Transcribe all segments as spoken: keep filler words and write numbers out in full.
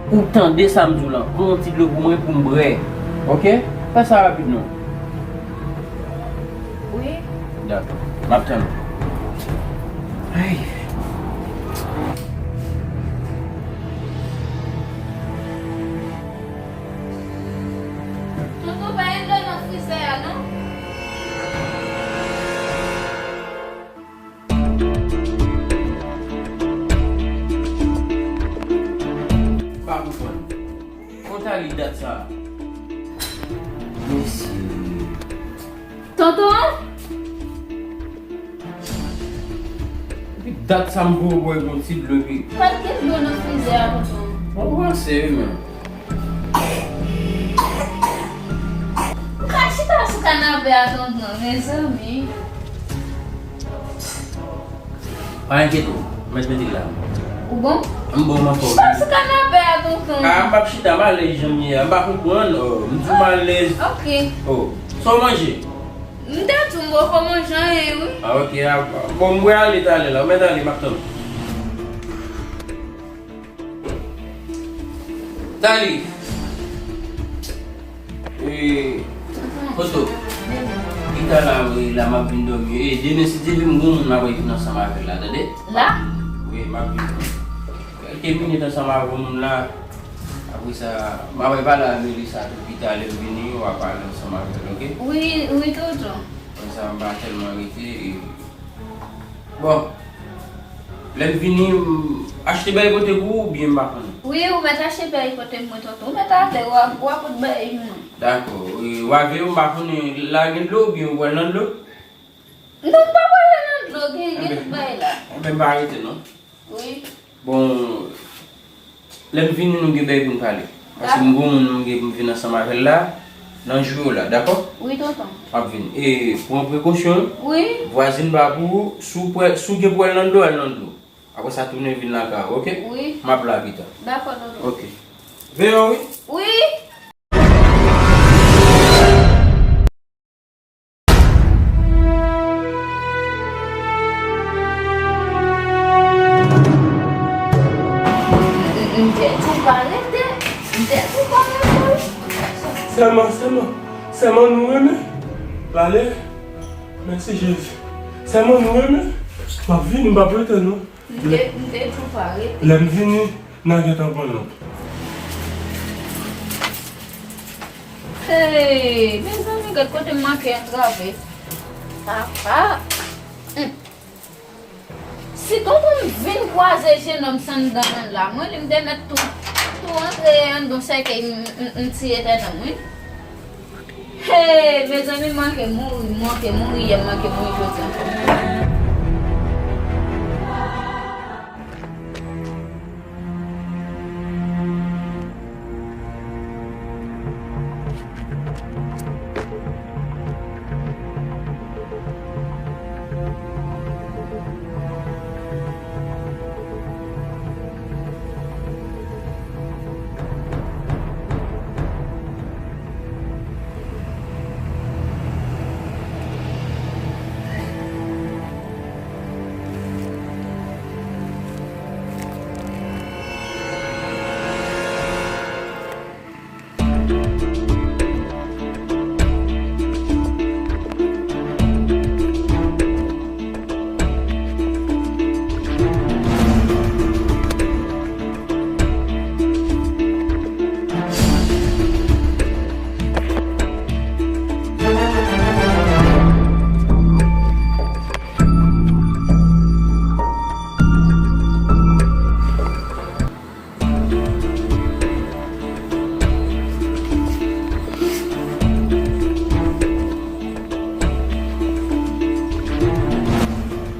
Ou tande sa m di w lan, pran yon ti dlo pou mwen pou m bwè. Oke? Fè sa rapid non. Wi. Dakò. M ap tann ou. Ay. Tonton, pa gen dlo nan frizè a non. Pa konprann. Konn Tali dat sa. Mesye. Tonton? Depi dat sa m poko bwè yon ti dlo epi. Pa t gen dlo nan frizè a, tonton. Bon, ou ranse wi, men. M ka chita sou kanapè a, tonton, mezanmi. Pa enkyete w, m mèt mete l la. Ou bon? M bon, m anfòm. Chita sou kanapè a, tonton. Ah, m p ap chita, m alèz jan m ye a. M pa konprann, oh, m di w m alèz. Ok. Oh, sa w manje? M te di w m poko manje anyen, wi. Ah, ok, ah, bon, m prale talè la, ou mèt ale, m ap tann ou. Tali. E, Foto. Pita la, wi, la m ap vin dòmi. E, demen, si Dye vle, m gon moun m ap vin ansanm avè l la, tande? La? Wi, m ap vin. Kèlke minit ansanm avè moun la. Apre sa, m ap pale a Melissa tou pita, lè m vini, w a pale ansanm avè l, oke? Wi, wi, tonton. Konsa, m pa tèlman rete, e, bon. Lè m vini, m achte bagay pote pou ou, oubyen m pa konnen? Wi, ou mèt achte bagay pote pou mwen, tonton. Ou mèt ale, w a, w a pot bagay pou mwen. Dakò. E, w a veye, m pa konnen, la gen dlo, oubyen ou pral nan dlo? Non, m pa pral nan dlo, gen, gen tout bagay la. Enben, m pa rete, non. Wi. Bon, lè m vini, nou gen bagay pou n pale. Paske m gon moun m gen pou m vin ansanm avè l la, nan jou yo la, dakò? Wi, tonton. M ap vini. E, pran prekosyon. Wi. Vwazin pa pou ou, si w pwè, si w gen pou al nan dlo, al nan dlo. Apre sa, tounen vin lakay ou, oke? Wi. M ap la pita. Dakò, tonton. Oke. Veye w, wi. Wi. M te di w pa rete. M te di w pa rete. Sèlman, sèlman, sèlman nou renmen. L ale. Mèsi Jezi. Sèlman nou renmen. M ap vini, m p ap rete non. M te, m te di w pa rete. Lè m vini, n a gentan pran lòt. Hey, mezanmi, gad kote m manke antrave. Papa. Hmm. Si tonton m vin kwaze jenòm sa anndan an la, mwen li m te mèt tou, tou antre anndan sèkèy m, m, m tiye tèt an m, wi. Hey, mezanmi, m manke mouri, m manke mouri yè, m manke mouri jodi a.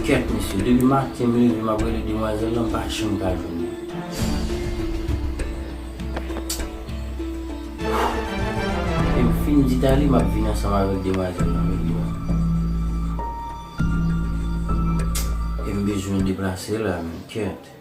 Kèt, mesye, depi maten m leve, m ap rele demwazèl lan, m pa janm ka jwenn li. E m fin di Tali, m ap vin ansanm avèk demwazèl lan, men li menm. E m bezwen deplase la, men kèt.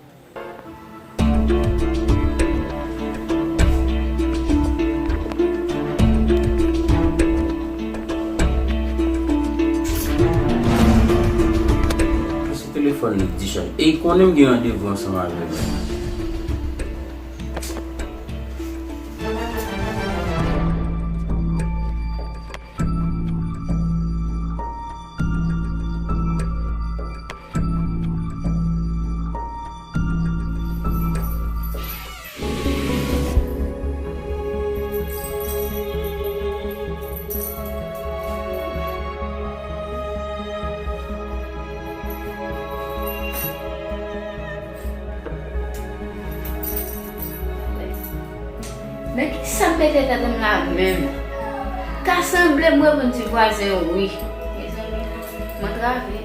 Pase telefòn li k dichaj. E konnen m gen randevou ansanm avè l. Men kisa m mete tèt ann la menm? Ta sanble m reponn ti vwazen wi. Mezanmi, m antrave.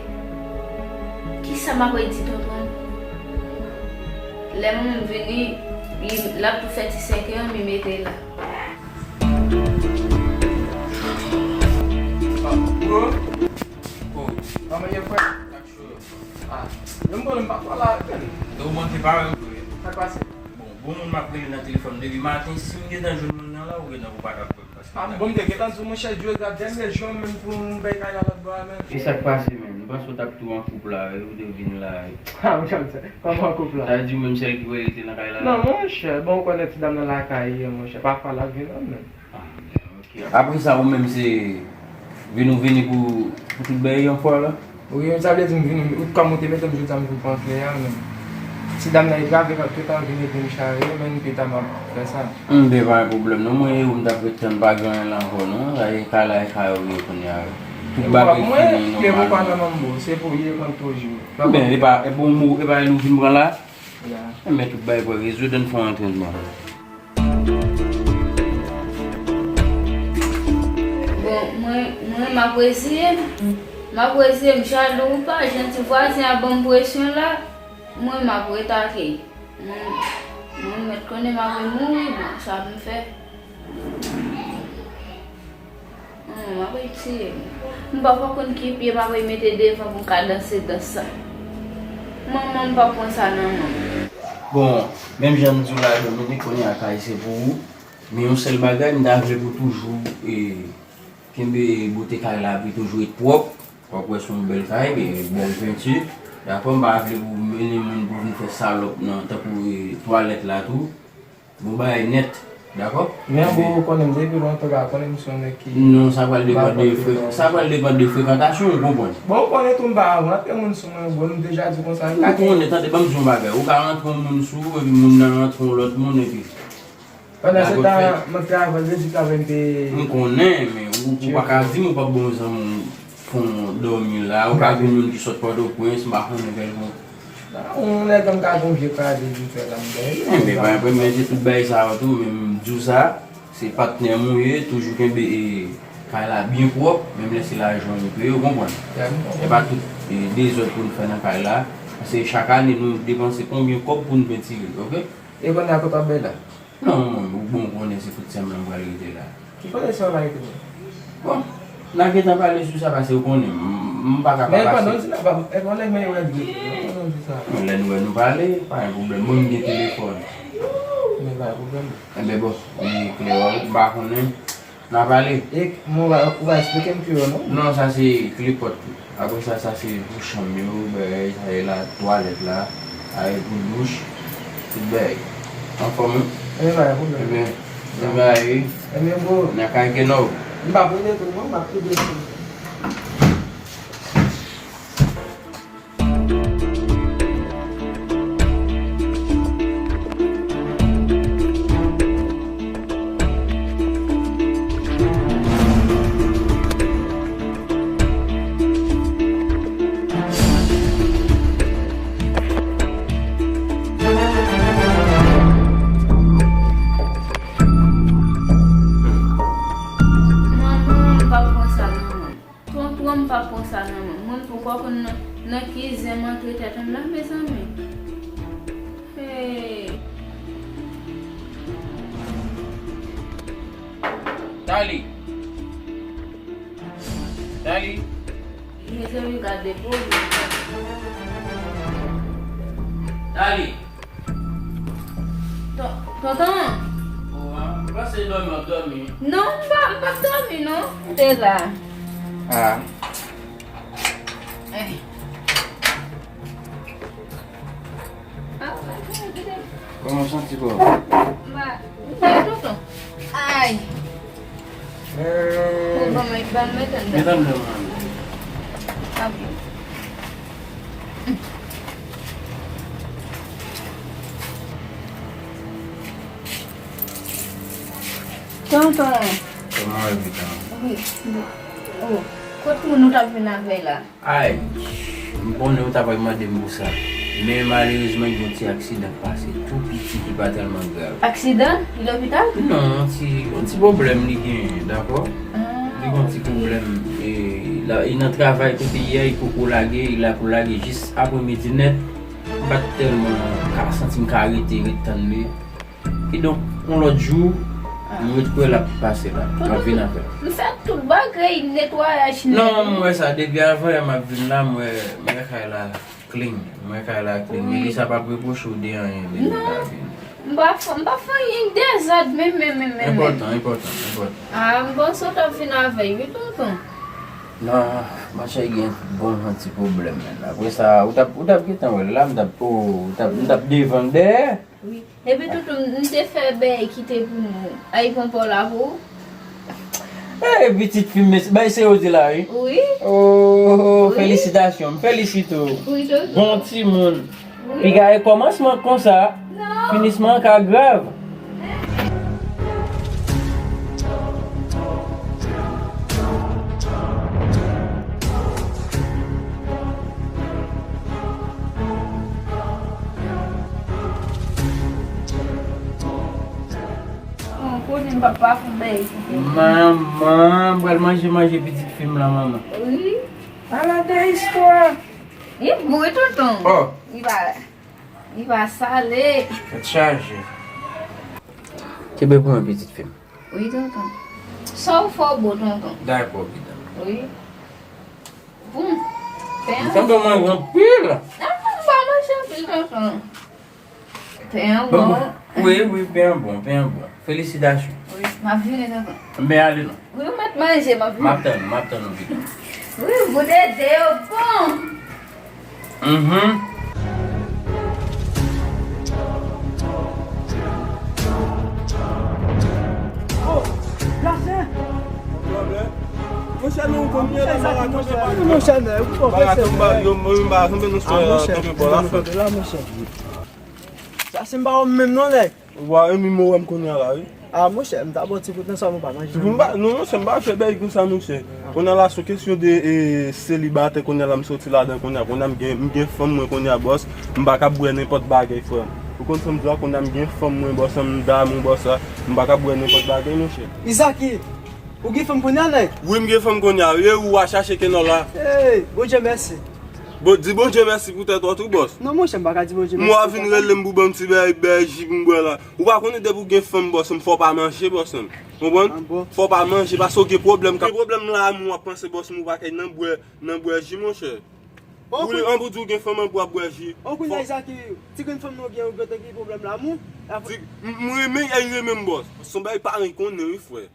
Kisa m ap redi tonton m? Lè manman m vini, li, l ap tou fè ti sèkèy an, li mete la. Bro. Oh, kòman ye, frè? Ah, menm mwen menm pa twò la, menm. Ou manke parèy vre. Sa k pase? Bon, bon moun m ap rele nan telefòn depi maten, si m gentan jwenn moun nan la, ou gentan ou pa t ap wè m, paske... Ah, bon, m te gentan di w, monchè, Djozaf, dènye jou an menm pou m bay kay la lòt bò a, menm. E sa k pase, menm? M panse w t ap tou an koup la, e ou te vin la, e. Ah, monchè, kòman an koup la? Sa vle di ou menm sèl ki wè li te nan kay la? Non, monchè, bon, ou konnen ti dam nan lakay li, monchè, pafwa l ap vin an, menm. Ah, ok. Apre sa, ou menm se vin ou vini pou, pou tout bagay yon fwa la? Wi, sa vle di m vini, ou, kòm ou te mete m jodi a, m vin pran kle a, men ti dam nan li travay tout tan vin ede m chare, men pita m ap fè sa. M, ben, pa gen pwoblèm non, mwen e ou m t ap ret tann, pa gen anyen la ankò non, sa e kay la e kay ou ye kounye a. Tout bagay fini nòmalman. Mwen, kle pou pa nan men m, bro, se pou ye konn toujou. Men, e pa, e pou ou, e pa li ou vin pran la? Ya. Men tout bagay pou rezoud, ann fè yon antrenman. Bon, mwen, mwen, m ap reziye m. M ap reziye m, jalou ou pa, jan ti vwazen an ban m presyon la, mwen, m ap ret ak li. Mwen, mwen mèt konnen m ap mouri, bon, sa pou m fè. Manman m ap tiye m. M pa konn ki pye m ap mete devan pou m ka danse dans sa. Manman m pa pran sa nan men m. Bon, menm jan m di w la, Dominique, kounye a kay se pou ou. Men yon sèl bagay, m ta vle pou toujou, e, kenbe bote kay la, pou toujou ret pwòp. W ap wè se yon bèl kay, e, bèl penti. Dakò, m pa vle pou mennen moun pou vin fè salòp nan, tankou, e, twalèt la tou. Bon bagay nèt, dakò? Men bro, ou konnen m depi lontan, ou pa konnen m se yon nèg ki... Non, sa pral depann de fre-, sa pral depann de frekantasyon, ou konprann? Bon, ou konnen tou m pa rantre moun sou mwen, bro, m deja di konsa. Ou konnen, tande, ban m di yon bagay, ou ka rantre yon moun sou ou, epi moun nan rantre yon lòt moun, epi... Pandan se tan, m ap travay, vle di travay m te... M konnen, men ou, ou pa ka di m ou p ap bon zanmi w. Fon dòmi la, ou ka gen moun ki sot Pòtoprens, m pa konnen kèlkonk. Yon nèg m ka gen yon vye kraze di fè la m bay li. Enben, pa gen pwoblèm, men se tout bagay sa yo tou, men m di w sa, se patnè m ou ye, toujou kenbe, e, kay la byen pwòp, menm lè se lajan ou peye, ou konprann? E pa tout, e, dezòd pou n fè nan kay la, paske chak ane nou depanse konbyen kòb pou n pentire, oke? E kounye a kote w ap bay la? Non, ou bon konnen se kout sèm lan m pral rete la. Ki kote sèm lan rete menm? Bon, n a gentan pale sou sa paske ou konnen, m, m pa ka pa pase. Men pandan w di la, pa, e bon, nèg mwen yo wè dwe, non, pandan w di sa. Men lè nou wè nou pale, pa gen pwoblèm. Bon, m gen telefòn. Men pa gen pwoblèm. Enben bon, li klè, ou pa konnen. N a pale. E, men ou va, ou va eksplike m kle yo, non? Non, sa se kle pòt. Apre sa, sa se pou chanm yo, bagay, sa e la, twalèt la, sa e pou douch, tout bagay. Anfòm, wi? Ebyen, pa gen pwoblèm. Ebyen, ebyen, bro. Nan kay Kenòv. M pa premye tou, non, m ap tou de tou. Manman, m pa pran sa, manman. Tonton an m pa pran sa nan men m. Mwen m poko konn nan, nan ki zen m antre tèt ann la, mezanmi. Hey. Dali. Dali. Mezanmi, gade pwoblèm. Dali. Ton-, tonton. Oh, ah, m panse dòmi w ap dòmi. Non, m pa, m p ap dòmi, non. M te la. Ah. Eh. Ah, kòman w santi kò w? M pa, m pa tonton. Ay. Bon, ban mwen, ban mwen tande. Metan m nan mwen. Ok. Tonton. Kòman w ye, pitit? Wi. Oh, kot moun ou t ap vin avè la? Ay, m konnen ou ta pral mande m pou sa. Men malerezman, gen yon ti aksidan k pase tou piti ki pa tèlman grav. Aksidan? Li lopital? Non, yon ti, yon ti pwoblèm li genyen, dakò? Ah, li gen yon ti pwoblèm, e, la, e nan travay kote li ye a, li poko lage, li la pou lage jis apremidi nèt. M pa t tèlman ka santi m ka rete, ret tann li. Kidonk, yon lòt jou, ah, m ret kwè l ap pase la. M ap vin avè l. M fè tout bagay, netwayaj nèt. Non, m wè sa. Depi avan yè m ap vin la, m wè, m wè kay la clean. M wè kay la clean. Wi. Melissa p ap repwoche w de anyen depi l ta vini. M pa fè, m pa fè anyen k dezòd, menm, menm, menm, menm, menm. Enpòtan, enpòtan, enpòtan. Ah, m panse w t ap vin avè l, wi, tonton. Non, monchè, gen bon jan ti pwoblèm, menn. Apre sa, ou t ap, ou t ap gentan wè l la, m t ap, oh, ou t ap, m t ap devan l dèyè. Wi. Epi toutou, m te fè bèy kite pou nou. Ay, pran pa w la pou ou. Eh, pitit fi m, mesye, bay seryoze la, wi. Wi. Oh, wi, felisitasyon. M felisite w. Wi, tonton. Bon timoun. Wi. Piga e kòmansman konsa, non, finisman an ka grav. Bon, konnen papa fè bèy. Manman, m pral manje, manje pitit fi m lan, manman. Wi. Ala de istwa. Li bon, wi, tonton. Oh. Li pa, li pa sale. Tèt chaje. Kenbe pou mwen, pitit fi m. Wi, tonton. Sa w fè w bon, tonton. Dakò, pitit. Wi. Bon, pen an. M santi w manje anpil. Ah, m pa manje anpil, tonton. Pen an bon. Bon, bon. Wi, wi, pen an bon, pen an bon. Felisitasyon. Wi, m ap vini, tonton. Men ale non. Wi, ou mèt manje, m ap vini. M ap tann ou, m ap tann ou, pitit. Wi, bout ede yo bon. Mhm. Oh, Jasen! Monchè, nou konn byen la, Maraton, monchè, men ou konn fè se. Maraton, ba, yo, mwen, ba, konbyen nou fè, kanpe bò la, fè. Jasen, ba, ou menm non, nèg. Ou pa renmen mo wè m kounye a la, wi. Ah, monchè, m ta ba w ti kout nan sa, m pa manje. Ti kout, m pa, non, monchè, m pa fè bèy konsa, monchè. Kounye a la, se kesyon de, e, selibatè, kounye a la, m soti ladan, kounye a, kounye a, m gen, m gen fanm mwen, kounye a, bòs, m pa ka bwè nenpòt bagay, frè m. Ou konn sa m di w a, kounye a, m gen fanm mwen, bòs, m damou, bòs, m pa ka bwè nenpòt bagay, monchè. Izaki, ou gen fanm kounye a, nèg? Wi, m gen fanm kounye a, wi, e ou a chache kenò la. Hey, Bondye mèsi. Bon, di Bondye mèsi poutèt ou tou, bòs. Non, monchè, m pa ka di Bondye mèsi. M wè w vin rele m pou ban m ti bèy, bèy ji pou m bwè la. Ou pa konnen depi w gen fanm, bòs m, fò w pa manje, bòs m. Konprann? Ah, bon. Fò w pa manje, paske w gen pwoblèm. Gen pwoblèm lanmou, w ap panse, bòs m, ou pa kay nan bwè, nan bwè ji, monchè. Ou, an pou di w gen fanm, an pou w ap bwè ji. An kounye a, Izaki, ti grenn fanm nan w gen, ou gentan gen pwoblèm lanmou. M, m renmen, e renmen m, bòs. Se yon bagay paran konnen, wi, frè.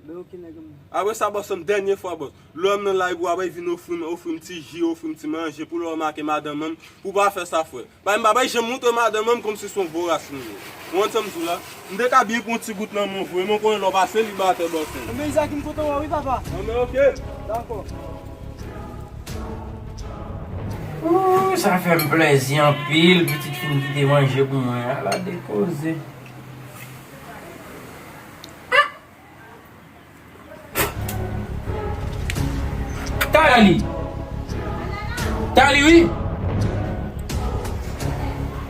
Men ok, nèg m. Apre sa, bòs m, dènye fwa, bòs. Lè m nan lari pou w ap vin ofri m, ofri m ti ji, ofri m ti manje, pou lè w make madanm an, pou w pa fè sa, frè. Bay m pa bay janm montre madanm an kòmsi se yon voras nou ye. Ou konn sa m di w la? M te ka byen pran yon ti gout nan men w vre, men w konnen lè w pa selibatè, bòs m. Men Izaki, m kontan wè w wi, papa. An, men ok. Dakò. Ooh, sa fè m plèzi anpil, pitit fi m kite manje pou mwen. Ala de koze. Tali! Tali, wi!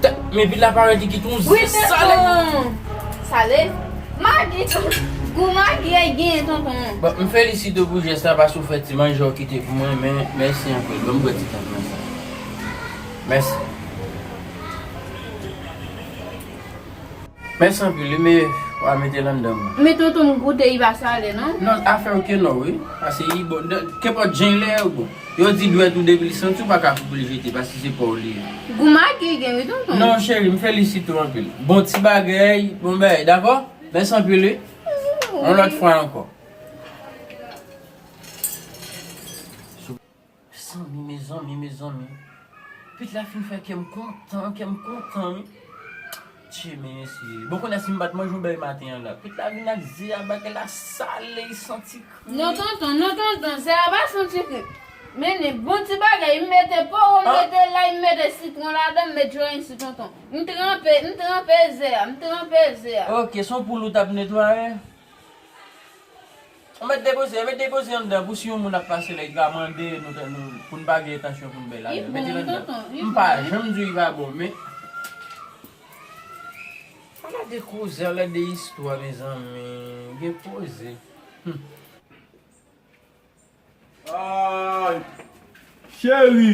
Ta-, men vit la parèt li kite yon zye sale. Wi, tonton. Sale. Magi, tonton. Gou magi a genyen, tonton. Bon, m felisite w pou jès la, paske w fè ti manje w kite pou mwen, men mèsi anpil. Ban m bwè ti kant mwen sa. Mèsi. Mèsi anpil, wi, men w a mete l anndan mwen. Men tonton, m goute, li pa sale, non? Non, afè w ke non, wi. Paske li bon. Kenpòt jan l ye, bon. Yo di dwèt ou depi l santi, ou pa ka koupe l jete, paske se pa w li ye. Gou magi gen, wi, tonton. Non, cheri, m felisite w anpil. Bon ti bagay, bon bagay, dakò? Mèsi anpil, wi. Yon lòt fwa ankò. Mezanmi, mezanmi, mezanmi. Pitit la fin fè kè m kontan, kè m kontan, wi. Tchè, mesye. Bon, kounye a si m pa t manje yon bèy maten an la. Pitit la vin ak ze a, bagay la sale, li santi kri. Non, tonton, non, tonton, ze a pa santi kri. Men ni bon ti bagay, m mete powo, m mete lay, m mete sitwon ladan, m met jwenn si, tonton. M tranpe, m tranpe ze a, m tranpe ze a. Ok, se yon poul ou t ap netwaye? Ou mèt depoze, mèt depoze anndan pou si yon moun ap pase la, li ka mande nou, nou, pou n pa gen entansyon pou n bay lajan. Mete l anndan. M pa janm di w li pa bon, men ann gade koze, ann gade istwa, mezanmi. Gen koze. Hmm. Ay, cheri.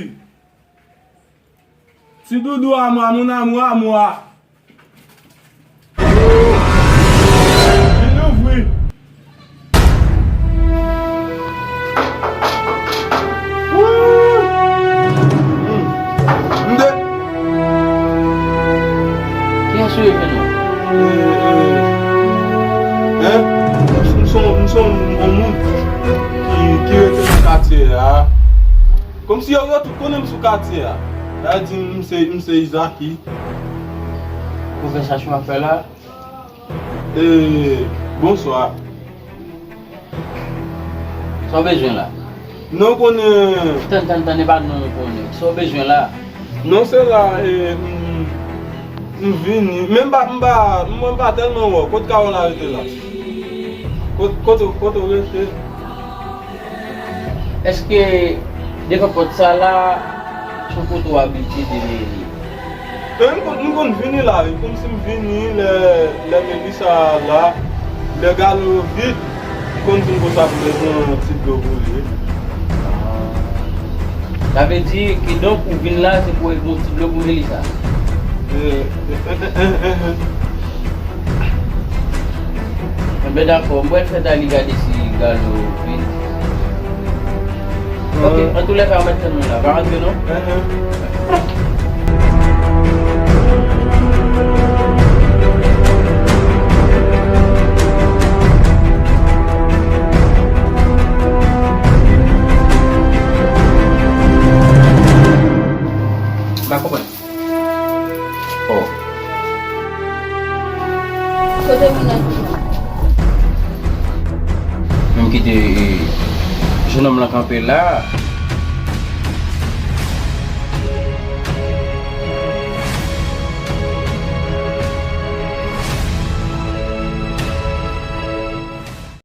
Ti doudou à moi, mon amour à moi. Vin ouvri. Wouy. Hmm. M de- Kiyès ou ye, Feno? Eh, eh. Hein? M, m se yon, m se yon, yon moun ki, ki rete nan katye a. Kòmsi yo, yo tout konnen m sou katye a. Sa di m se, m se Izaki. Konvèsasyon w ap fè la? Eh, bonswa. Sa w bezwen la? Non, konnen. Tann, tann, tann, e pa non, konnen. Sa w bezwen la? Non, se la, eh, m, m vini. Men m pa, m pa, mwen m pa tèlman wè w. Kote kay ou la rete la? Kot-, kote, kote w rete? Èske devan pòt sa la, se yon kote w abitye demere? E, m konn, m konn vini la, wi. Kòmsi m vini lè, lè Melissa la, lè galo yo vid, m konn vin konsa pou bezwen yon ti dlo pou li. Sa vle di, kidonk, ou vin la, se pou yon ti dlo pou Melissa? E, e, e, e, e, e. Enben, dakò, m pral fè Dali gade si galo vin. Ok, antoulèka, ou mèt tann mwen la. Pa rantre, non? M pa konprann. Oh. Kote moun nan? Menm kite, eh, jennonm lan kanpe la.